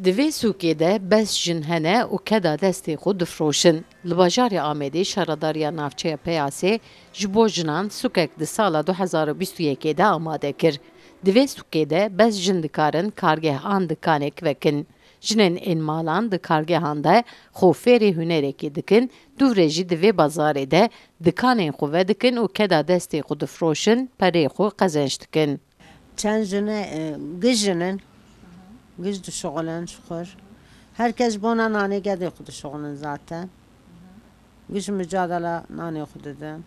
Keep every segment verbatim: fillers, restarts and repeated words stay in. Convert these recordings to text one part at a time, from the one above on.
Di vê sûkê de bes jin hene û keda destê xwe difroşin. Li bajarê Amedê Şaredariya Navçeya Peyasê ji bo jinan sûkek di sala du hezar û bîst û yekê de amade kir. Di vê sûkê de bes jin dikarin kargeh an dikanek vekin. Jinên ên malan di kargehan de xwe fêrî hunerekê dikin, dûv re jî di vê bazarê de dikanên xwe vedikin û keda destê xwe difroşin, perê xwe qezenc dikin. Çend jin e, giş jin in. Giş dişixulin ji xwe. Her kes ji bona nanê gedê xwe dişixulin zaten. Giş mücadele nanê xwe didin.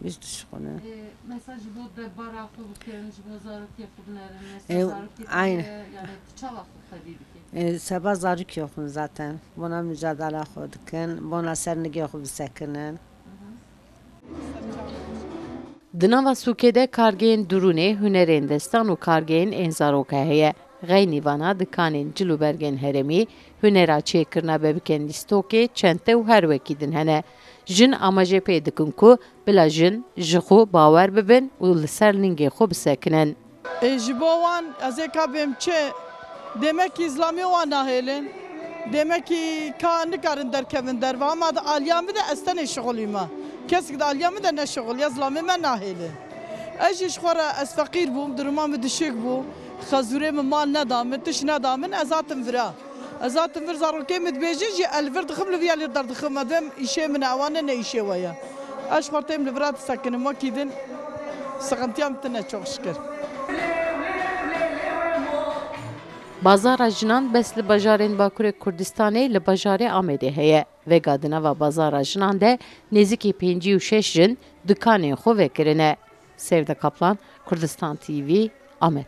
Giş dişixulin. E, mesela ji bo debara xwe bikirin, ji bo zarokê xwe binerin, mesela E, zarokê aynen. Dibe, yani çawa xwe xwedî dikin? E, seba zarokê xwe zaten. Bona mücadele xwe dikin, bona ser nigê xwe bisekinin. Di nava sûkê de kargeyên dirûnê, hunerên destan û kargeyên ên zaroka heye. Xeynî vana dikanên cil û bergên herêmî, hunera çêkirina bebikên lîstokê, çente û her wekî din hene. Jin amaje pê dikin ku bila jin ji xwe bawer bibin û li ser ningê xwe bisekinin. Ê, ji bo wan ez ê ka bêm çi? Demekî zilamê wan nahêlin. Demekî ka nikarin derkevin derve. Ama di aliya min de ez tenê şixulîme. Kesik di aliya min de neşixuliye, zilamê me nahêlin. Ez jî ji xwe re ez feqîr bûm, duruma min dişik bû. Xezûrê min mal neda min, tişt neda min, ez hatim vira. Ez hatim vir, zarokê min dibêjin jî, ez li vir dixim, li vîya lê derdixim, ez dibêm îşê min e, ewa ne, ne îşê we ye. Ez ji xwe têm li vira disekinim, wekî din sixintiya min tune, çok şükür. Bazara jinan bes li bajarên Bakurê Kurdistanê li bajarê Amedê heye. Vega di nava bazara jinan de nêzîkî pêncî û şeş jin dikanên xwe vekirine. Sevda Kaplan, Kurdistan T V, Amed.